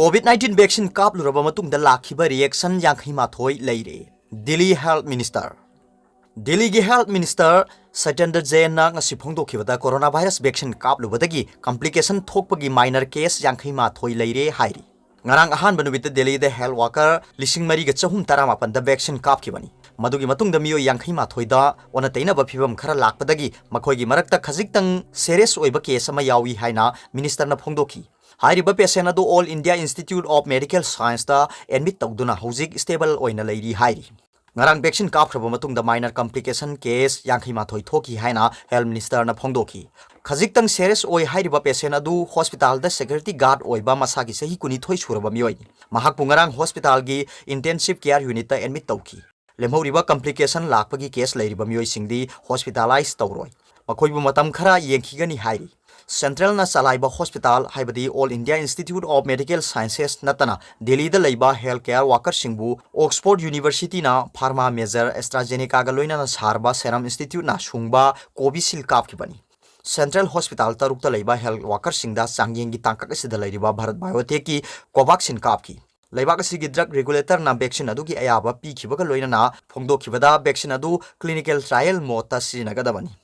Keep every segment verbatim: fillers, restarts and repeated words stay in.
COVID nineteen vaccine ꯀꯥꯞꯂꯨꯔꯕ ꯃꯇꯨꯡꯗ ꯂꯥꯛꯈꯤꯕ reaction ꯌꯥꯡꯈꯩ ꯃꯥꯊꯣꯏ ꯂꯩꯔꯦ꯫ Delhi Health Minister, ꯗꯦꯜꯂꯤꯒꯤ Health Minister ꯁꯇ꯭ꯌꯦꯟꯗ꯭ꯔ ꯖꯦꯟꯅ ꯉꯁꯤ ꯐꯣꯡꯗꯣꯛꯈꯤꯕꯗ, coronavirus vaccine ꯀꯥꯞꯂꯨꯕꯗꯒꯤ complication ꯊꯣꯛꯄꯒꯤ minor case ꯌꯥꯡꯈꯩ ꯃꯥꯊꯣꯏ ꯂꯩꯔꯦ ꯍꯥꯏꯔꯤ꯫ ꯉꯔꯥꯡ ꯑꯍꯥꯟꯕ ꯅꯨꯃꯤꯠꯇ ꯗꯦꯜꯂꯤꯗ health worker ꯂꯤꯁꯤꯡ ꯃꯔꯤꯒ ꯆꯍꯨꯝ ꯇꯔꯥꯃꯥꯄꯟꯗ vaccine ꯀꯥꯞꯈꯤꯕꯅꯤ꯫ ꯃꯗꯨꯒꯤ ꯃꯇꯨꯡꯗ ꯃꯤꯑꯣꯏ ꯌꯥꯡꯈꯩ ꯃꯥꯊꯣꯏꯗ ꯑꯣꯟꯅ ꯇꯩꯅꯕ ꯐꯤꯚꯝ ꯈꯔ ꯂꯥꯛꯄꯗꯒꯤ ꯃꯈꯣꯏꯒꯤ ꯃꯔꯛꯇ ꯈꯖꯤꯛꯇꯪ serious ꯑꯣꯏꯕ case ꯑꯃ ꯌꯥꯎꯏ ꯍꯥꯏꯅ ministerꯅ ꯐꯣꯡꯗꯣꯛꯈꯤ꯫ ꯍꯥꯏꯔꯤꯕ patient ꯑꯗꯨ All India Institute of Medical Scienceꯇ admit ꯇꯧꯗꯨꯅ ꯍꯧꯖꯤꯛ stable ꯑꯣꯏꯅ ꯂꯩꯔꯤ ꯍꯥꯏꯔꯤ꯫ ꯉꯔꯥꯡ vaccine ꯀꯥꯞꯈ꯭ꯔꯕ ꯃꯇꯨꯡꯗ minor complication case ꯌꯥꯡꯈꯩ ꯃꯥꯊꯣꯏ ꯊꯣꯛꯈꯤ ꯍꯥꯏꯅ health ministerꯅ ꯐꯣꯡꯗꯣꯛꯈꯤ꯫ ꯈꯖꯤꯛꯇꯪ serious ꯑꯣꯏ ꯍꯥꯏꯔꯤꯕ patient ꯑꯗꯨ hospitalꯗ security guard ꯑꯣꯏꯕ ꯃꯁꯥꯒꯤ ꯆꯍꯤ ꯀꯨꯟꯅꯤꯊꯣꯏ ꯁꯨꯔꯕ ꯃꯤꯑꯣꯏꯅꯤ꯫ ꯃꯍꯥꯛꯄꯨ ꯉꯔꯥꯡ hospitalꯒꯤ intensive care unitꯇ admit ꯇꯧꯈꯤ꯫ ꯂꯦꯝꯍꯧꯔꯤꯕ complication ꯂꯥꯛꯄꯒꯤ case ꯂꯩꯔꯤꯕ ꯃꯤꯑꯣꯏꯁꯤꯡꯗꯤ hospitalize ꯇꯧꯔꯣꯏ꯫ ꯃꯈꯣꯏꯕꯨ ꯃꯇꯝ ꯈꯔ ꯌꯦꯡꯈꯤꯒꯅꯤ ꯍꯥꯏꯔꯤ꯫ Centralꯅ ꯆꯂꯥꯏꯕ hospital, ꯍꯥꯏꯕꯗꯤ All India Institute of Medical Sciences ꯅꯠꯇꯅ ꯗꯦꯜꯂꯤꯗ ꯂꯩꯕ health care workerꯁꯤꯡꯕꯨ Oxford Universityꯅ pharma major AstraZenecaꯒ ꯂꯣꯏꯅꯅ ꯁꯥꯔꯕ Serum Instituteꯅ ꯁꯨꯡꯕ Covishield ꯀꯥꯞꯈꯤꯕꯅꯤ꯫ Central hospital ꯇꯔꯨꯛꯇ ꯂꯩꯕ health workerꯁꯤꯡꯗ ꯆꯥꯡꯌꯦꯡꯒꯤ ꯇꯥꯡꯀꯛ ꯑꯁꯤꯗ ꯂꯩꯔꯤꯕ Bharat Biotechꯀꯤ Covaxin ꯀꯥꯞꯈꯤ꯫ ꯂꯩꯕꯥꯛ ꯑꯁꯤꯒꯤ drug regulatorꯅ vaccine ꯑꯗꯨꯒꯤ ꯑꯌꯥꯕ ꯄꯤꯈꯤꯕꯒ ꯂꯣꯏꯅꯅ ꯐꯣꯡꯗꯣꯛꯈꯤꯕꯗ, vaccine ꯑꯗꯨ clinical trial modeꯇ ꯁꯤꯖꯤꯟꯅꯒꯗꯕꯅꯤ꯫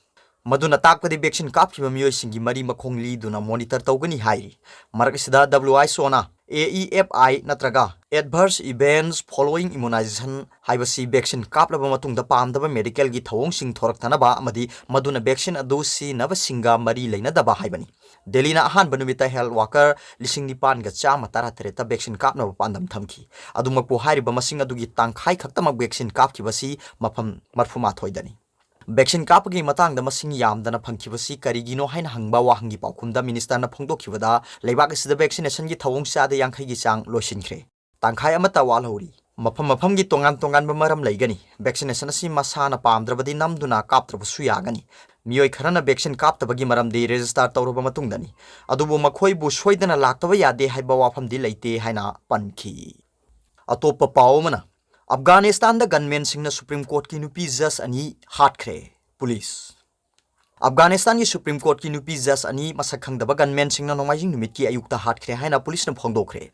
ꯃꯗꯨꯅ ꯇꯥꯛꯄꯗꯤ vaccine ꯀꯥꯞꯈꯤꯕ ꯃꯤꯑꯣꯏꯁꯤꯡꯒꯤ ꯃꯔꯤ ꯃꯈꯣꯡ ꯂꯤꯗꯨꯅ monitor ꯇꯧꯒꯅꯤ ꯍꯥꯏꯔꯤ꯫ ꯃꯔꯛ ꯑꯁꯤꯗ, WHOꯅ AEFI ꯅꯠꯇ꯭ꯔꯒ Adverse Events Following Immunization ꯍꯥꯏꯕꯁꯤ vaccine ꯀꯥꯞꯂꯕ ꯃꯇꯨꯡꯗ ꯄꯥꯝꯗꯕ medicalꯒꯤ ꯊꯧꯑꯣꯡꯁꯤꯡ ꯊꯣꯔꯛꯇꯅꯕ ꯑꯃꯗꯤ ꯃꯗꯨꯅ vaccine ꯑꯗꯨ ꯁꯤꯖꯤꯟꯅꯕꯁꯤꯡꯒ ꯃꯔꯤ ꯂꯩꯅꯗꯕ ꯍꯥꯏꯕꯅꯤ꯫ ꯗꯦꯜꯂꯤꯅ ꯑꯍꯥꯟꯕ ꯅꯨꯃꯤꯠꯇ health worker ꯂꯤꯁꯤꯡ ꯅꯤꯄꯥꯟꯒ ꯆꯥꯝꯃ ꯇꯔꯥꯇꯔꯦꯠꯇ vaccine ꯀꯥꯞꯅꯕ ꯄꯥꯟꯗꯝ ꯊꯝꯈꯤ꯫ ꯑꯗꯨꯃꯛꯄꯨ, ꯍꯥꯏꯔꯤꯕ ꯃꯁꯤꯡ ꯑꯗꯨꯒꯤ ꯇꯪꯈꯥꯏ ꯈꯛꯇꯃꯛ vaccine ꯀꯥꯞꯈꯤꯕꯁꯤ ꯃꯐꯝ ꯃꯔꯤꯐꯨ ꯃꯥꯊꯣꯏꯗꯅꯤ꯫ Vaccine ꯀꯥꯞꯄꯒꯤ ꯃꯇꯥꯡꯗ ꯃꯁꯤꯡ ꯌꯥꯝꯗꯅ ꯐꯪꯈꯤꯕꯁꯤ ꯀꯔꯤꯒꯤꯅꯣ ꯍꯥꯏꯅ ꯍꯪꯕ ꯋꯥꯍꯪꯒꯤ ꯄꯥꯎꯈꯨꯝꯗ ministerꯅ ꯐꯣꯡꯗꯣꯛꯈꯤꯕꯗ, ꯂꯩꯕꯥꯛ ꯑꯁꯤꯗ vaccinationꯒꯤ ꯊꯧꯑꯣꯡ ꯆꯥꯗ ꯌꯥꯡꯈꯩꯒꯤ ꯆꯥꯡ ꯂꯣꯏꯁꯤꯟꯈ꯭ꯔꯦ꯫ ꯇꯪꯈꯥꯏ ꯑꯃꯠꯇ ꯋꯥꯠꯍꯧꯔꯤ꯫ ꯃꯐꯝ ꯃꯐꯝꯒꯤ ꯇꯣꯉꯥꯟ ꯇꯣꯉꯥꯟꯕ ꯃꯔꯝ ꯂꯩꯒꯅꯤ꯫ Vaccination ꯑꯁꯤ ꯃꯁꯥꯅ ꯄꯥꯝꯗ꯭ꯔꯕꯗꯤ ꯅꯝꯗꯨꯅ ꯀꯥꯞꯇ꯭ꯔꯕꯁꯨ ꯌꯥꯒꯅꯤ꯫ ꯃꯤꯑꯣꯏ ꯈꯔꯅ vaccine ꯀꯥꯞꯇꯕꯒꯤ ꯃꯔꯝꯗꯤ register ꯇꯧꯔꯕ ꯃꯇꯨꯡꯗꯅꯤ꯫ ꯑꯗꯨꯕꯨ ꯃꯈꯣꯏꯕꯨ ꯁꯣꯏꯗꯅ ꯂꯥꯛꯇꯕ ꯌꯥꯗꯦ ꯍꯥꯏꯕ ꯋꯥꯐꯝꯗꯤ ꯂꯩꯇꯦ ꯍꯥꯏꯅ ꯄꯟꯈꯤ꯫ ꯑꯇꯣꯞꯄ ꯄꯥꯎ ꯑꯃꯅ, ꯑꯐꯒꯥꯅꯤꯁꯇꯥꯟꯗ gunmanꯁꯤꯡꯅ Supreme Courtꯀꯤ ꯅꯨꯄꯤ judge ꯑꯅꯤ ꯍꯥꯠꯈ꯭ꯔꯦ, police꯫ ꯑꯐꯒꯥꯅꯤꯁꯇꯥꯟꯒꯤ ꯁꯨꯄ꯭ꯔꯤꯝ ꯀꯣꯔꯠꯀꯤ ꯅꯨꯄꯤ ꯖꯖ ꯑꯅꯤ ꯃꯁꯛ ꯈꯪꯗꯕ ꯒꯟꯃꯦꯟꯁꯤꯡꯅ ꯅꯣꯡꯃꯥꯏꯖꯤꯡ ꯅꯨꯃꯤꯠꯀꯤ ꯑꯌꯨꯛꯇ ꯍꯥꯠꯈ꯭ꯔꯦ ꯍꯥꯏꯅ ꯄꯨꯂꯤꯁꯅ ꯐꯣꯡꯗꯣꯛꯈ꯭ꯔꯦ꯫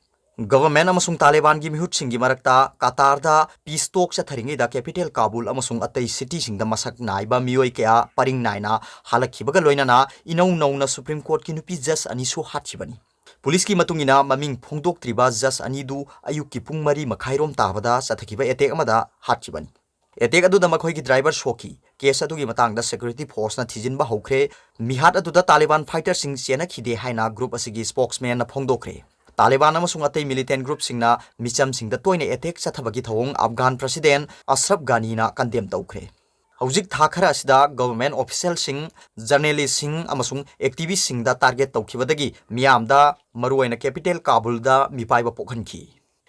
ꯒꯚꯔꯟꯃꯦꯟꯠ ꯑꯃꯁꯨꯡ ꯇꯥꯂꯤꯕꯥꯟꯒꯤ ꯃꯤꯍꯨꯠꯁꯤꯡꯒꯤ ꯃꯔꯛꯇ ꯀꯇꯥꯔꯗ ꯄꯤꯁ ꯇꯣꯛ ꯆꯠꯊꯔꯤꯉꯩꯗ ꯀꯦꯄꯤꯇꯦꯜ ꯀꯥꯕꯨꯜ ꯑꯃꯁꯨꯡ ꯑꯇꯩ ꯁꯤꯇꯤꯁꯤꯡꯗ ꯃꯁꯛ ꯅꯥꯏꯕ ꯃꯤꯑꯣꯏ ꯀꯌꯥ ꯄꯔꯤꯡ ꯅꯥꯏꯅ ꯍꯥꯠꯂꯛꯈꯤꯕꯒ ꯂꯣꯏꯅꯅ ꯏꯅꯧ ꯅꯧꯅ ꯁꯨꯄ꯭ꯔꯤꯝ ꯀꯣꯔꯠꯀꯤ ꯅꯨꯄꯤ ꯖꯖ ꯑꯅꯤꯁꯨ ꯍꯥꯠꯈꯤꯕꯅꯤ꯫ ꯄꯨꯂꯤꯁꯀꯤ ꯃꯇꯨꯡ ꯏꯟꯅ ꯃꯃꯤꯡ ꯐꯣꯡꯗꯣꯛꯇ꯭ꯔꯤꯕ ꯖꯖ ꯑꯅꯤꯗꯨ ꯑꯌꯨꯛꯀꯤ ꯄꯨꯡ ꯃꯔꯤ ꯃꯈꯥꯏꯔꯣꯝ ꯇꯥꯕꯗ ꯆꯠꯊꯈꯤꯕ ꯑꯦꯇꯦꯛ ꯑꯃꯗ ꯍꯥꯠꯈꯤꯕꯅꯤ꯫ ꯑꯦꯇꯦꯛ ꯑꯗꯨꯗ ꯃꯈꯣꯏꯒꯤ ꯗ꯭ꯔꯥꯏꯚꯔ ꯁꯣꯛꯈꯤ꯫ ꯀꯦꯁ ꯑꯗꯨꯒꯤ ꯃꯇꯥꯡꯗ ꯁꯦꯀ꯭ꯌꯨꯔꯤꯇꯤ ꯐꯣꯔꯁꯅ ꯊꯤꯖꯤꯟꯕ ꯍꯧꯈ꯭ꯔꯦ꯫ ꯃꯤꯍꯥꯠ ꯑꯗꯨꯗ ꯇꯥꯂꯤꯕꯥꯟ ꯐꯥꯏꯇꯔꯁꯤꯡ ꯆꯦꯟꯅꯈꯤꯗꯦ ꯍꯥꯏꯅ ꯒ꯭ꯔꯨꯞ ꯑꯁꯤꯒꯤ ꯁ꯭ꯄꯣꯛꯁꯃꯦꯟꯅ ꯐꯣꯡꯗꯣꯛꯈ꯭ꯔꯦ꯫ ꯇꯥꯂꯤꯕꯥꯟ ꯑꯃꯁꯨꯡ ꯑꯇꯩ ꯃꯤꯂꯤꯇꯦꯟ ꯒ꯭ꯔꯨꯞꯁꯤꯡꯅ ꯃꯤꯆꯝꯁꯤꯡꯗ ꯇꯣꯏꯅ ꯑꯦꯇꯦꯛ ꯆꯠꯊꯕꯒꯤ ꯊꯧꯑꯣꯡ ꯑꯐꯒꯥꯟ ꯄ꯭ꯔꯁꯤꯗꯦꯟ ꯑꯁ꯭ꯔꯐ ꯒꯥꯅꯤꯅ ꯀꯟꯗꯦꯝ ꯇꯧꯈ꯭ꯔꯦ꯫ ꯍꯧꯖꯤꯛ ꯊꯥ ꯈꯔ ꯑꯁꯤꯗ ꯒꯚꯔꯟꯃꯦꯟꯠ ꯑꯣꯐꯤꯁꯤꯌꯦꯜꯁꯤꯡ, ꯖꯔꯅꯦꯂꯤꯁꯁꯤꯡ ꯑꯃꯁꯨꯡ ꯑꯦꯛꯇꯤꯚꯤꯁ꯭ꯠꯁꯤꯡꯗ ꯇꯥꯔꯒꯦꯠ ꯇꯧꯈꯤꯕꯗꯒꯤ ꯃꯤꯌꯥꯝꯗ, ꯃꯔꯨꯑꯣꯏꯅ ꯀꯦꯄꯤꯇꯦꯜ ꯀꯥꯕꯨꯜꯗ, ꯃꯤꯄꯥꯏꯕ ꯄꯣꯛꯍꯟꯈꯤ꯫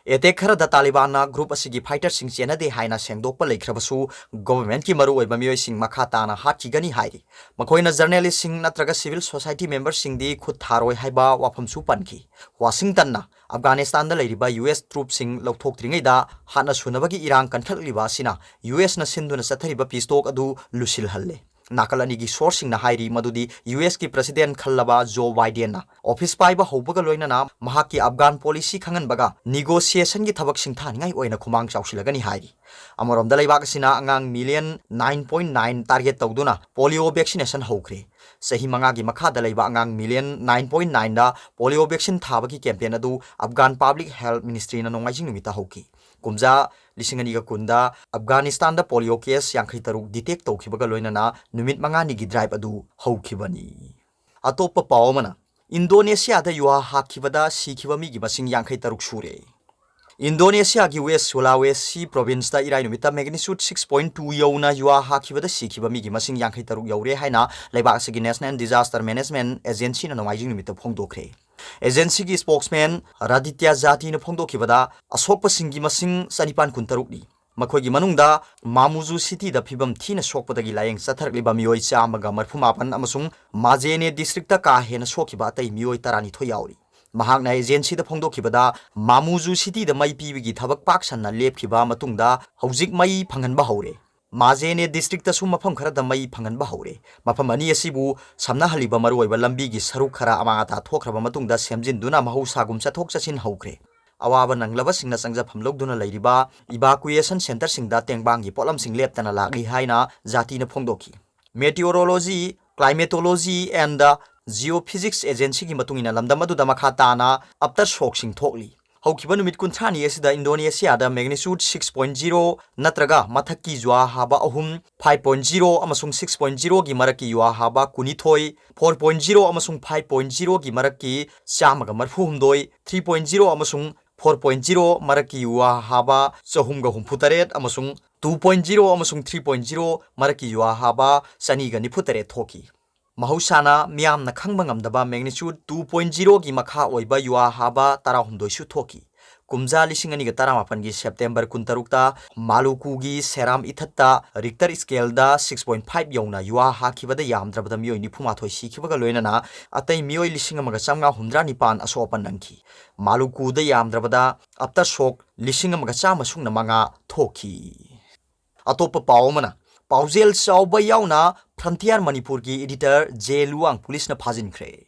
ꯑꯦꯇꯦꯛ ꯈꯔꯗ ꯇꯥꯂꯤꯕꯥꯟꯅ ꯒ꯭ꯔꯨꯞ ꯑꯁꯤꯒꯤ ꯐꯥꯏꯇꯔꯁꯤꯡ ꯆꯦꯟꯅꯗꯦ ꯍꯥꯏꯅ ꯁꯦꯡꯗꯣꯛꯄ ꯂꯩꯈ꯭ꯔꯕꯁꯨ, ꯒꯚꯔꯟꯃꯦꯟꯠꯀꯤ ꯃꯔꯨꯑꯣꯏꯕ ꯃꯤꯑꯣꯏꯁꯤꯡ ꯃꯈꯥ ꯇꯥꯅ ꯍꯥꯠꯈꯤꯒꯅꯤ ꯍꯥꯏꯔꯤ꯫ ꯃꯈꯣꯏꯅ ꯖꯔꯅꯦꯂꯤꯁꯁꯤꯡ ꯅꯠꯇ꯭ꯔꯒ ꯁꯤꯚꯤꯜ ꯁꯣꯁꯥꯏꯇꯤ ꯃꯦꯝꯕꯔꯁꯤꯡꯗꯤ ꯈꯨꯠ ꯊꯥꯔꯣꯏ ꯍꯥꯏꯕ ꯋꯥꯐꯝꯁꯨ ꯄꯟꯈꯤ꯫ ꯋꯥꯁꯤꯡꯇꯟꯅ ꯑꯐꯒꯥꯅꯤꯁꯇꯥꯟꯗ ꯂꯩꯔꯤꯕ ꯌꯨ ꯑꯦꯁ ꯇ꯭ꯔꯨꯞꯁꯤꯡ ꯂꯧꯊꯣꯛꯇ꯭ꯔꯤꯉꯩꯗ ꯍꯥꯠꯅ ꯁꯨꯅꯕꯒꯤ ꯏꯔꯥꯡ ꯀꯟꯈꯠꯂꯛꯂꯤꯕ ꯑꯁꯤꯅ ꯌꯨ ꯑꯦꯁꯅ ꯁꯤꯟꯗꯨꯅ ꯆꯠꯊꯔꯤꯕ ꯄꯤꯁ ꯇꯣꯛ ꯑꯗꯨ ꯂꯨꯁꯤꯜꯍꯜꯂꯦ꯫ ꯅꯥꯀꯜ ꯑꯅꯤꯒꯤ ꯁꯣꯔꯁꯁꯤꯡꯅ ꯍꯥꯏꯔꯤ ꯃꯗꯨꯗꯤ ꯌꯨ ꯑꯦꯁꯀꯤ ꯄ꯭ꯔꯁꯤꯗꯦꯟꯠ ꯈꯜꯂꯕ ꯖꯣ ꯕꯥꯏꯗꯦꯟꯅ ꯑꯣꯐꯤꯁ ꯄꯥꯏꯕ ꯍꯧꯕꯒ ꯂꯣꯏꯅꯅ ꯃꯍꯥꯛꯀꯤ ꯑꯐꯒꯥꯟ ꯄꯣꯂꯤꯁꯤ ꯈꯪꯍꯟꯕꯒ ꯅꯤꯒꯣꯁꯤꯌꯦꯁꯟꯒꯤ ꯊꯕꯛ ꯁꯤꯡꯊꯥꯅꯤꯡꯉꯥꯏ ꯑꯣꯏꯅ ꯈꯨꯃꯥꯡ ꯆꯥꯎꯁꯤꯜꯂꯒꯅꯤ ꯍꯥꯏꯔꯤ꯫ ꯑꯃꯔꯣꯝꯗ ꯂꯩꯕꯥꯛ ꯑꯁꯤꯅ ꯑꯉꯥꯡ million nine point nine target ꯇꯧꯗꯨꯅ ꯄꯣꯂꯤꯑꯣ ꯚꯦꯛꯁꯤꯅꯦꯁꯟ ꯍꯧꯈ꯭ꯔꯦ꯫ ꯆꯍꯤ ꯃꯉꯥꯒꯤ ꯃꯈꯥꯗ ꯂꯩꯕ ꯑꯉꯥꯡ ꯃꯤꯂꯤꯌꯟ ꯅꯥꯏꯟ ꯄꯣꯏꯟꯠ ꯅꯥꯏꯟꯗ ꯄꯣꯂꯤꯑꯣ ꯚꯦꯛꯁꯤꯟ ꯊꯥꯕꯒꯤ ꯀꯦꯝꯄꯦꯟ ꯑꯗꯨ ꯑꯐꯒꯥꯟ ꯄꯕ꯭ꯂꯤꯛ ꯍꯦꯜꯊ ꯃꯤꯅꯤꯁꯇ꯭ꯔꯤꯅ ꯅꯣꯡꯃꯥꯏꯖꯤꯡ ꯅꯨꯃꯤꯠꯇ ꯍꯧꯈꯤ꯫ ꯀꯨꯝꯖꯥ ꯂꯤꯁꯤꯡ ꯑꯅꯤꯒ ꯀꯨꯟꯗ ꯑꯐꯒꯥꯅꯤꯁꯇꯥꯟꯗ ꯄꯣꯂꯤꯑꯣ ꯀꯦꯁ ꯌꯥꯡꯈꯩ ꯇꯔꯨꯛ ꯗꯤꯇꯦꯛ ꯇꯧꯈꯤꯕꯒ ꯂꯣꯏꯅꯅ ꯅꯨꯃꯤꯠ ꯃꯉꯥꯅꯤꯒꯤ ꯗ꯭ꯔꯥꯏꯚ ꯑꯗꯨ ꯍꯧꯈꯤꯕꯅꯤ꯫ ꯑꯇꯣꯞꯄ ꯄꯥꯎ ꯑꯃꯅ, ꯏꯟꯗꯣꯅꯦꯁꯤꯌꯥꯗ ꯌꯨꯍꯥ ꯍꯥꯈꯤꯕꯗ ꯁꯤꯈꯤꯕ ꯃꯤꯒꯤ ꯃꯁꯤꯡ ꯌꯥꯡꯈꯩ ꯇꯔꯨꯛ ꯁꯨꯔꯦ꯫ ꯏꯟꯗꯣꯅꯦꯁꯤꯌꯥꯒꯤ ꯋꯦꯁ ꯁꯨꯂꯥꯋꯦꯁꯤ ꯄ꯭ꯔꯣꯚꯤꯟꯁꯇ ꯏꯔꯥꯏ ꯅꯨꯃꯤꯠꯇ ꯃꯦꯒꯅꯤꯆꯨꯠ ꯁꯤꯛꯁ ꯄꯣꯏꯟꯠ ꯇꯨ ꯌꯧꯅ ꯌꯨꯍꯥ ꯍꯥꯈꯤꯕꯗ ꯁꯤꯈꯤꯕ ꯃꯤꯒꯤ ꯃꯁꯤꯡ ꯌꯥꯡꯈꯩ ꯇꯔꯨꯛ ꯌꯧꯔꯦ ꯍꯥꯏꯅ ꯂꯩꯕꯥꯛ ꯑꯁꯤꯒꯤ ꯅꯦꯁꯅꯦꯜ ꯗꯤꯖꯥꯁꯇꯔ ꯃꯦꯅꯦꯖꯃꯦꯟꯠ ꯑꯦꯖꯦꯟꯁꯤꯅ ꯅꯣꯡꯃꯥꯏꯖꯤꯡ ꯅꯨꯃꯤꯠꯇ ꯐꯣꯡꯗꯣꯛꯈ꯭ꯔꯦ꯫ ꯑꯦꯖꯦꯟꯁꯤꯒꯤ ꯁ꯭ꯄꯣꯛꯁꯃꯦꯟ ꯔꯥꯗꯤꯇ꯭ꯌꯥ ꯖꯥꯇꯤꯅ ꯐꯣꯡꯗꯣꯛꯈꯤꯕꯗ, ꯑꯁꯣꯛꯄꯁꯤꯡꯒꯤ ꯃꯁꯤꯡ ꯆꯅꯤꯄꯥꯟ ꯀꯨꯟꯇꯔꯨꯛꯅꯤ꯫ ꯃꯈꯣꯏꯒꯤ ꯃꯅꯨꯡꯗ ꯃꯥꯃꯨꯖꯨ ꯁꯤꯇꯤꯗ ꯐꯤꯕꯝ ꯊꯤꯅ ꯁꯣꯛꯄꯗꯒꯤ ꯂꯥꯌꯦꯡ ꯆꯠꯊꯔꯛꯂꯤꯕ ꯃꯤꯑꯣꯏ ꯆꯥꯝꯃꯒ ꯃꯔꯤꯐꯨ ꯃꯥꯄꯟ ꯑꯃꯁꯨꯡ ꯃꯥꯖꯦꯅꯦ ꯗꯤꯁꯇ꯭ꯔꯤꯛꯇ ꯀꯥ ꯍꯦꯟꯅ ꯁꯣꯛꯈꯤꯕ ꯑꯇꯩ ꯃꯤꯑꯣꯏ ꯇꯔꯥꯅꯤꯊꯣꯏ ꯌꯥꯎꯔꯤ꯫ ꯃꯍꯥꯛꯅ ꯑꯦꯖꯦꯟꯁꯤꯗ ꯐꯣꯡꯗꯣꯛꯈꯤꯕꯗ, ꯃꯥꯃꯨꯖꯨ ꯁꯤꯇꯤꯗ ꯃꯩ ꯄꯤꯕꯒꯤ ꯊꯕꯛ ꯄꯥꯛ ꯁꯟꯅ ꯂꯦꯞꯈꯤꯕ ꯃꯇꯨꯡꯗ ꯍꯧꯖꯤꯛ ꯃꯩ ꯐꯪꯍꯟꯕ ꯍꯧꯔꯦ꯫ ꯃꯥꯖꯦꯅꯦ ꯗꯤꯁꯇ꯭ꯔꯤꯛꯇꯁꯨ ꯃꯐꯝ ꯈꯔꯗ ꯃꯩ ꯐꯪꯍꯟꯕ ꯍꯧꯔꯦ꯫ ꯃꯐꯝ ꯑꯅꯤ ꯑꯁꯤꯕꯨ ꯁꯝꯅꯍꯜꯂꯤꯕ ꯃꯔꯨꯑꯣꯏꯕ ꯂꯝꯕꯤꯒꯤ ꯁꯔꯨꯛ ꯈꯔ ꯑꯃꯥꯡ ꯑꯇꯥ ꯊꯣꯛꯈ꯭ꯔꯕ ꯃꯇꯨꯡꯗ ꯁꯦꯝꯖꯤꯟꯗꯨꯅ ꯃꯍꯧꯁꯥꯒꯨꯝ ꯆꯠꯊꯣꯛ ꯆꯠꯁꯤꯟ ꯍꯧꯈ꯭ꯔꯦ꯫ ꯑꯋꯥꯕ ꯅꯪꯂꯕꯁꯤꯡꯅ ꯆꯪꯖꯐꯝ ꯂꯧꯗꯨꯅ ꯂꯩꯔꯤꯕ evacuation centreꯁꯤꯡꯗ ꯇꯦꯡꯕꯥꯡꯒꯤ ꯄꯣꯠꯂꯝꯁꯤꯡ ꯂꯦꯞꯇꯅ ꯂꯥꯛꯂꯤ ꯍꯥꯏꯅ ꯖꯥꯇꯤꯅ ꯐꯣꯡꯗꯣꯛꯈꯤ꯫ Meteorology, Climatology and Geophysics Agencyꯒꯤ ꯃꯇꯨꯡ ꯏꯟꯅ ꯂꯝꯗꯝ ꯑꯗꯨꯗ ꯃꯈꯥ ꯇꯥꯅ aftershocꯛꯁꯤꯡ ꯊꯣꯛꯂꯤ꯫ ꯍꯧꯈꯤꯕ ꯅꯨꯃꯤꯠ ꯀꯨꯟꯊ꯭ꯔꯥꯅꯤ ꯑꯁꯤꯗ ꯏꯟꯗꯣꯅꯦꯁꯤꯌꯥꯗ magnitude six point zero ꯅꯠꯇ꯭ꯔꯒ ꯃꯊꯛꯀꯤ ꯌꯨꯍꯥ ꯍꯥꯕ ꯑꯍꯨꯝ, five point zero ꯑꯃꯁꯨꯡ six point zeroꯒꯤ ꯃꯔꯛꯀꯤ ꯌꯨꯍꯥ ꯍꯥꯕ ꯀꯨꯟꯅꯤꯊꯣꯏ, four point zero ꯑꯃꯁꯨꯡ five point zeroꯒꯤ ꯃꯔꯛꯀꯤ ꯆꯥꯝꯃꯒ ꯃꯔꯤꯐꯨꯍꯨꯝꯗꯣꯏ, three point zero ꯑꯃꯁꯨꯡ four point zero ꯃꯔꯛꯀꯤ ꯌꯨꯍꯥ ꯍꯥꯕ ꯆꯍꯨꯝꯒ ꯍꯨꯝꯐꯨꯇꯔꯦꯠ ꯑꯃꯁꯨꯡ two point zero ꯑꯃꯁꯨꯡ three point zero ꯃꯔꯛꯀꯤ ꯌꯨꯍꯥ ꯍꯥꯕ ꯆꯅꯤꯒ ꯅꯤꯐꯨꯇꯔꯦꯠ ꯊꯣꯛꯈꯤ꯫ ꯃꯍꯧꯁꯥꯅ ꯃꯤꯌꯥꯝꯅ ꯈꯪꯕ ꯉꯝꯗꯕ magnitude two point zeroꯒꯤ ꯃꯈꯥ ꯑꯣꯏꯕ ꯌꯨꯍꯥ ꯍꯥꯕ ꯇꯔꯥꯍꯨꯝꯗꯣꯏꯁꯨ ꯊꯣꯛꯈꯤ꯫ ꯀꯨꯝꯖꯥ ꯂꯤꯁꯤꯡ ꯑꯅꯤꯒ ꯇꯔꯥꯃꯥꯄꯟꯒꯤ September ꯀꯨꯟꯇꯔꯨꯛꯇ ꯃꯥꯂꯨꯀꯨꯒꯤ ꯁꯦꯔꯥꯝ ꯏꯊꯠꯇ Richter scaleꯗ six point five ꯌꯧꯅ ꯌꯨꯍꯥ ꯍꯥꯈꯤꯕꯗ ꯌꯥꯝꯗ꯭ꯔꯕꯗ ꯃꯤꯑꯣꯏ ꯅꯤꯐꯨꯃꯥꯊꯣꯏ ꯁꯤꯈꯤꯕꯒ ꯂꯣꯏꯅꯅ ꯑꯇꯩ ꯃꯤꯑꯣꯏ ꯂꯤꯁꯤꯡ ꯑꯃꯒ ꯆꯥꯝꯃꯉꯥ ꯍꯨꯝꯗ꯭ꯔꯥ ꯅꯤꯄꯥꯟ ꯑꯁꯣꯛ ꯑꯄꯟ ꯅꯪꯈꯤ꯫ ꯃꯥꯂꯨꯀꯨꯗ ꯌꯥꯝꯗ꯭ꯔꯕꯗ aftershock ꯂꯤꯁꯤꯡ ꯑꯃꯒ ꯆꯥꯝꯃ ꯁꯨꯞꯅ ꯃꯉꯥ ꯊꯣꯛꯈꯤ꯫ ꯑꯇꯣꯞꯄ ꯄꯥꯎ ꯑꯃꯅ, ꯄꯥꯎꯖꯦꯜ ꯆꯥꯎꯕ ꯌꯥꯎꯅ Frontier ꯃꯅꯤꯄꯨꯔꯒꯤ editor ꯖꯦ ꯂꯨꯋꯥꯡ ꯄꯨꯂꯤꯁꯅ ꯐꯥꯖꯤꯟꯈ꯭ꯔꯦ꯫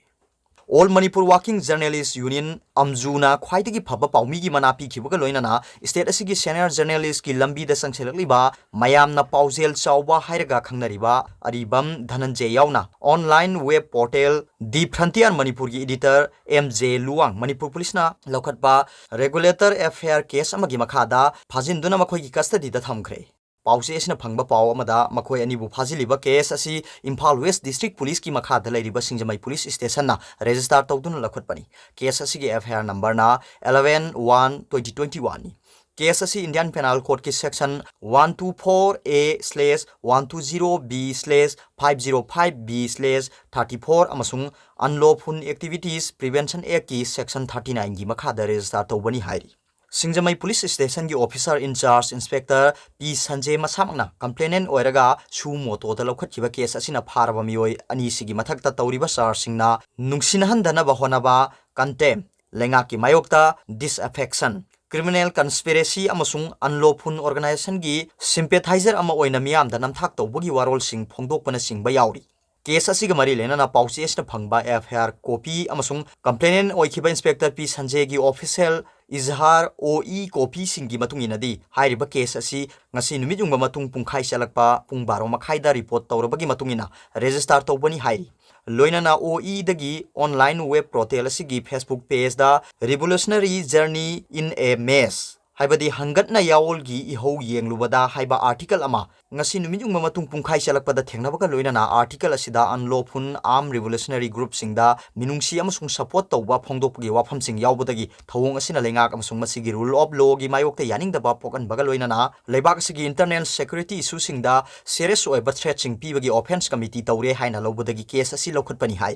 All Manipur Working Journalist Union, ꯑꯝꯖꯨꯅ ꯈ꯭ꯋꯥꯏꯗꯒꯤ ꯐꯕ ꯄꯥꯎꯃꯤꯒꯤ ꯃꯅꯥ ꯄꯤꯈꯤꯕꯒ ꯂꯣꯏꯅꯅ state ꯑꯁꯤꯒꯤ senior journalistꯀꯤ ꯂꯝꯕꯤꯗ ꯆꯪꯁꯤꯜꯂꯛꯂꯤꯕ ꯃꯌꯥꯝꯅ ꯄꯥꯎꯖꯦꯜ ꯆꯥꯎꯕ ꯍꯥꯏꯔꯒ ꯈꯪꯅꯔꯤꯕ ꯑꯔꯤꯕꯝ ꯙꯅꯟꯖꯦ ꯌꯥꯎꯅ online web portal The Frontier ꯃꯅꯤꯄꯨꯔꯒꯤ editor M J Luwang Manipur ꯄꯨꯂꯤꯁꯅ ꯂꯧꯈꯠꯄ regulator F I R case ꯑꯃꯒꯤ ꯃꯈꯥꯗ ꯐꯥꯖꯤꯟꯗꯨꯅ ꯃꯈꯣꯏꯒꯤ custodyꯗ ꯊꯝꯈ꯭ꯔꯦ꯫ ꯄꯥꯎꯆꯦ ꯑꯁꯤꯅ ꯐꯪꯕ ꯄꯥꯎ ꯑꯃꯗ ꯃꯈꯣꯏ ꯑꯅꯤꯕꯨ ꯐꯥꯖꯤꯜꯂꯤꯕ case ꯑꯁꯤ ꯏꯝꯐꯥꯜ West District Policeꯀꯤ ꯃꯈꯥꯗ ꯂꯩꯔꯤꯕ ꯁꯤꯡꯖꯃꯩ Police Stationꯅ register ꯇꯧꯗꯨꯅ ꯂꯧꯈꯠꯄꯅꯤ꯫ Case ꯑꯁꯤꯒꯤ F I R numberꯅ eleven one twenty twenty oneꯅꯤ꯫ Case ꯑꯁꯤ Indian Penal Codeꯀꯤ section one two four A slash one two zero B slash five zero five B slash thirty four ꯑꯃꯁꯨꯡ Unlawful Activities Prevention Actꯀꯤ section thirty nineꯒꯤ ꯃꯈꯥꯗ register ꯇꯧꯕꯅꯤ ꯍꯥꯏꯔꯤ꯫ ꯁꯤꯡꯖꯃꯩ Police Stationꯒꯤ officer in charge Inspector P Sanjay ꯃꯁꯥꯃꯛꯅ complainant ꯑꯣꯏꯔꯒ suo motoꯗ ꯂꯧꯈꯠꯈꯤꯕ case ꯑꯁꯤꯅ ꯐꯥꯔꯕ ꯃꯤꯑꯣꯏ ꯑꯅꯤꯁꯤꯒꯤ ꯃꯊꯛꯇ ꯇꯧꯔꯤꯕ chargeꯁꯤꯡꯅ ꯅꯨꯡꯁꯤꯅꯍꯟꯗꯅꯕ ꯍꯣꯠꯅꯕ, contempt, ꯂꯩꯉꯥꯛꯀꯤ ꯃꯥꯌꯣꯛꯇ disaffection, criminal conspiracy ꯑꯃꯁꯨꯡ unlawful organizationꯒꯤ sympathizer ꯑꯃ ꯑꯣꯏꯅ ꯃꯤꯌꯥꯝꯗ ꯅꯝꯊꯥꯛ ꯇꯧꯕꯒꯤ ꯋꯥꯔꯣꯜꯁꯤꯡ ꯐꯣꯡꯗꯣꯛꯄꯅꯆꯤꯡꯕ ꯌꯥꯎꯔꯤ꯫ ꯀꯦꯁ ꯑꯁꯤꯒ ꯃꯔꯤ ꯂꯩꯅꯅ ꯄꯥꯎꯆꯦ ꯑꯁꯤꯅ ꯐꯪꯕ F I R copy ꯑꯃꯁꯨꯡ complainant ꯑꯣꯏꯈꯤꯕ Inspector P ꯁꯟꯖꯦꯒꯤ official ꯏꯖꯍꯥꯔ, O E copyꯁꯤꯡꯒꯤ ꯃꯇꯨꯡ ꯏꯟꯅꯗꯤ, ꯍꯥꯏꯔꯤꯕ ꯀꯦꯁ ꯑꯁꯤ ꯉꯁꯤ ꯅꯨꯃꯤꯠ ꯌꯨꯡꯕ ꯃꯇꯨꯡ ꯄꯨꯡꯈꯥꯏ ꯆꯠꯂꯛꯄ ꯄꯨꯡ ꯕꯥꯔꯣ ꯃꯈꯥꯏꯗ report ꯇꯧꯔꯕꯒꯤ ꯃꯇꯨꯡ ꯏꯟꯅ register ꯇꯧꯕꯅꯤ ꯍꯥꯏꯔꯤ꯫ ꯂꯣꯏꯅꯅ O E ꯗꯒꯤ online web portal ꯑꯁꯤꯒꯤ Facebook pageꯗ Revolutionary Journey in a Maze, ꯍꯥꯏꯕꯗꯤ ꯍꯪꯒꯠꯅ ꯌꯥꯑꯣꯜꯒꯤ ꯏꯍꯧ ꯌꯦꯡꯂꯨꯕꯗ ꯍꯥꯏꯕ article ꯑꯃ ꯉꯁꯤ ꯅꯨꯃꯤꯠ ꯌꯨꯡꯕ ꯃꯇꯨꯡ ꯄꯨꯡꯈꯥꯏ ꯆꯠꯂꯛꯄꯗ ꯊꯦꯡꯅꯕꯒ ꯂꯣꯏꯅꯅ article ꯑꯁꯤꯗ unlawful armed revolutionary groupꯁꯤꯡꯗ ꯃꯤꯅꯨꯡꯁꯤ ꯑꯃꯁꯨꯡ support ꯇꯧꯕ ꯐꯣꯡꯗꯣꯛꯄꯒꯤ ꯋꯥꯐꯝꯁꯤꯡ ꯌꯥꯎꯕꯗꯒꯤ ꯊꯧꯑꯣꯡ ꯑꯁꯤꯅ ꯂꯩꯉꯥꯛ ꯑꯃꯁꯨꯡ ꯃꯁꯤꯒꯤ rule of lawꯒꯤ ꯃꯥꯌꯣꯛꯇ ꯌꯥꯅꯤꯡꯗꯕ ꯄꯣꯛꯍꯟꯕꯒ ꯂꯣꯏꯅꯅ ꯂꯩꯕꯥꯛ ꯑꯁꯤꯒꯤ internal security issueꯁꯤꯡꯗ serious ꯑꯣꯏꯕ threatꯁꯤꯡ ꯄꯤꯕꯒꯤ offence committee ꯇꯧꯔꯦ ꯍꯥꯏꯅ ꯂꯧꯕꯗꯒꯤ ꯀꯦꯁ ꯑꯁꯤ ꯂꯧꯈꯠꯄꯅꯤ ꯍꯥꯏ꯫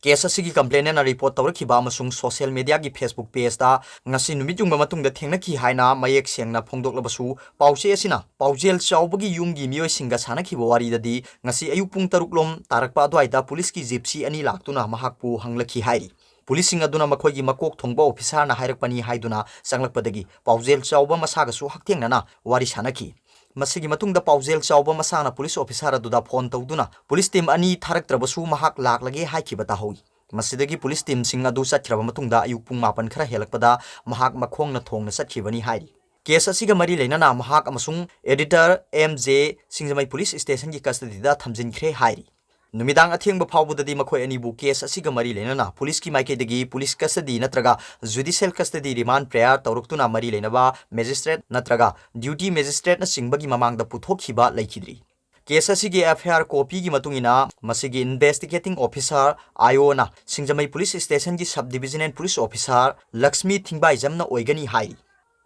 ꯀꯦꯁ ꯑꯁꯤꯒꯤ complainantꯅ report ꯇꯧꯔꯛꯈꯤꯕ ꯑꯃꯁꯨꯡ social mediaꯒꯤ Facebook pageꯇ ꯉꯁꯤ ꯅꯨꯃꯤꯠ ꯌꯨꯡꯕ ꯃꯇꯨꯡꯗ ꯊꯦꯡꯅꯈꯤ ꯍꯥꯏꯅ ꯃꯌꯦꯛ ꯁꯦꯡꯅ ꯐꯣꯡꯗꯣꯛꯂꯕꯁꯨ, ꯄꯥꯎꯆꯦ ꯑꯁꯤꯅ ꯄꯥꯎꯖꯦꯜ ꯆꯥꯎꯕꯒꯤ ꯌꯨꯝꯒꯤ ꯃꯤꯑꯣꯏꯁꯤꯡꯒ ꯁꯥꯟꯅꯈꯤꯕ ꯋꯥꯔꯤꯗꯗꯤ ꯉꯁꯤ ꯑꯌꯨꯛ ꯄꯨꯡ ꯇꯔꯨꯛ ꯂꯣꯝ ꯇꯥꯔꯛꯄ ꯑꯗꯨꯋꯥꯏꯗ ꯄꯨꯂꯤꯁꯀꯤ ꯖꯤꯞꯁꯤ ꯑꯅꯤ ꯂꯥꯛꯇꯨꯅ ꯃꯍꯥꯛꯄꯨ ꯍꯪꯂꯛꯈꯤ ꯍꯥꯏꯔꯤ꯫ ꯄꯨꯂꯤꯁꯁꯤꯡ ꯑꯗꯨꯅ ꯃꯈꯣꯏꯒꯤ ꯃꯀꯣꯛ ꯊꯣꯡꯕ officerꯅ ꯍꯥꯏꯔꯛꯄꯅꯤ ꯍꯥꯏꯗꯨꯅ ꯆꯪꯂꯛꯄꯗꯒꯤ ꯄꯥꯎꯖꯦꯜ ꯆꯥꯎꯕ ꯃꯁꯥꯒꯁꯨ ꯍꯛꯊꯦꯡꯅꯅ ꯋꯥꯔꯤ ꯁꯥꯟꯅꯈꯤ꯫ ꯃꯁꯤꯒꯤ ꯃꯇꯨꯡꯗ ꯄꯥꯎꯖꯦꯜ ꯆꯥꯎꯕ ꯃꯁꯥꯅ ꯄꯨꯂꯤꯁ officer ꯑꯗꯨꯗ phone ꯇꯧꯗꯨꯅ ꯄꯨꯂꯤꯁ team ꯑꯅꯤ ꯊꯥꯔꯛꯇ꯭ꯔꯕꯁꯨ ꯃꯍꯥꯛ ꯂꯥꯛꯂꯒꯦ ꯍꯥꯏꯈꯤꯕ ꯇꯥꯍꯧꯏ꯫ ꯃꯁꯤꯗꯒꯤ ꯄꯨꯂꯤꯁ teamꯁꯤꯡ ꯑꯗꯨ ꯆꯠꯈ꯭ꯔꯕ ꯃꯇꯨꯡꯗ ꯑꯌꯨꯛ ꯄꯨꯡ ꯃꯥꯄꯟ ꯈꯔ ꯍꯦꯜꯂꯛꯄꯗ ꯃꯍꯥꯛ ꯃꯈꯣꯡꯅ ꯊꯣꯡꯅ ꯆꯠꯈꯤꯕꯅꯤ ꯍꯥꯏꯔꯤ꯫ ꯀꯦꯁ ꯑꯁꯤꯒ ꯃꯔꯤ ꯂꯩꯅꯅ ꯃꯍꯥꯛ ꯑꯃꯁꯨꯡ editor M J ꯁꯤꯡꯖꯃꯩ ꯄꯨꯂꯤꯁ stationꯒꯤ custodyꯗ ꯊꯝꯖꯤꯟꯈ꯭ꯔꯦ ꯍꯥꯏꯔꯤ꯫ ꯅꯨꯃꯤꯗꯥꯡ ꯑꯊꯦꯡꯕ ꯐꯥꯎꯕꯗꯗꯤ ꯃꯈꯣꯏ ꯑꯅꯤꯕꯨ ꯀꯦꯁ ꯑꯁꯤꯒ ꯃꯔꯤ ꯂꯩꯅꯅ ꯄꯨꯂꯤꯁꯀꯤ ꯃꯥꯏꯀꯩꯗꯒꯤ ꯄꯨꯂꯤꯁ custody ꯅꯠꯇ꯭ꯔꯒ judicial custody remand prayer ꯇꯧꯔꯛꯇꯨꯅ ꯃꯔꯤ ꯂꯩꯅꯕ magistrate ꯅꯠꯇ꯭ꯔꯒ duty magistrateꯅꯆꯤꯡꯕꯒꯤ ꯃꯃꯥꯡꯗ ꯄꯨꯊꯣꯛꯈꯤꯕ ꯂꯩꯈꯤꯗ꯭ꯔꯤ꯫ ꯀꯦꯁ ꯑꯁꯤꯒꯤ F I R copyꯒꯤ ꯃꯇꯨꯡ ꯏꯟꯅ, ꯃꯁꯤꯒꯤ investigating officer, I Oꯅ ꯁꯤꯡꯖꯃꯩ ꯄꯨꯂꯤꯁ stationꯒꯤ sub divisional police officer Laxmi ꯊꯤꯡꯕꯥꯏꯖꯝꯅ ꯑꯣꯏꯒꯅꯤ ꯍꯥꯏꯔꯤ꯫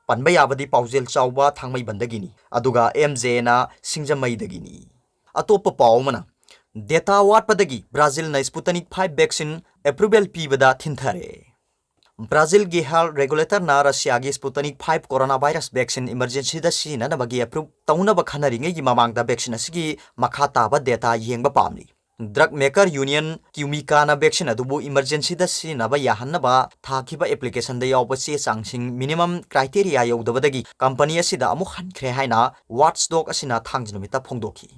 ꯄꯟꯕ ꯌꯥꯕꯗꯤ ꯄꯥꯎꯖꯦꯜ ꯆꯥꯎꯕ ꯊꯥꯡꯃꯩꯕꯟꯗꯒꯤꯅꯤ, ꯑꯗꯨꯒ M Jꯅ ꯁꯤꯡꯖꯃꯩꯗꯒꯤꯅꯤ꯫ ꯑꯇꯣꯞꯄ ꯄꯥꯎ ꯑꯃꯅ, data ꯋꯥꯠꯄꯗꯒꯤ ꯕ꯭ꯔꯥꯖꯤꯜꯅ Sputnik five vaccine approval ꯄꯤꯕꯗ ꯊꯤꯟꯊꯔꯦ꯫ ꯕ꯭ꯔꯥꯖꯤꯜꯒꯤ health regulatorꯅ ꯔꯁꯤꯌꯥꯒꯤ Sputnik five coronavirus vaccine emergencyꯗ ꯁꯤꯖꯤꯟꯅꯅꯕꯒꯤ approve ꯇꯧꯅꯕ ꯈꯟꯅꯔꯤꯉꯩꯒꯤ ꯃꯃꯥꯡꯗ vaccine ꯑꯁꯤꯒꯤ ꯃꯈꯥ ꯇꯥꯕ data ꯌꯦꯡꯕ ꯄꯥꯝꯂꯤ꯫ Drug Maker Union, ꯀ꯭ꯌꯨꯃꯤꯀꯥꯅ vaccine ꯑꯗꯨꯕꯨ emergencyꯗ ꯁꯤꯖꯤꯟꯅꯕ ꯌꯥꯍꯟꯅꯕ ꯊꯥꯈꯤꯕ applicationꯗ ꯌꯥꯎꯕ ꯆꯦ ꯆꯥꯡꯁꯤꯡ minimum criteria ꯌꯧꯗꯕꯗꯒꯤ company ꯑꯁꯤꯗ ꯑꯃꯨꯛ ꯍꯟꯈ꯭ꯔꯦ ꯍꯥꯏꯅ Watchdog ꯑꯁꯤꯅ ꯊꯥꯡꯖ ꯅꯨꯃꯤꯠꯇ ꯐꯣꯡꯗꯣꯛꯈꯤ꯫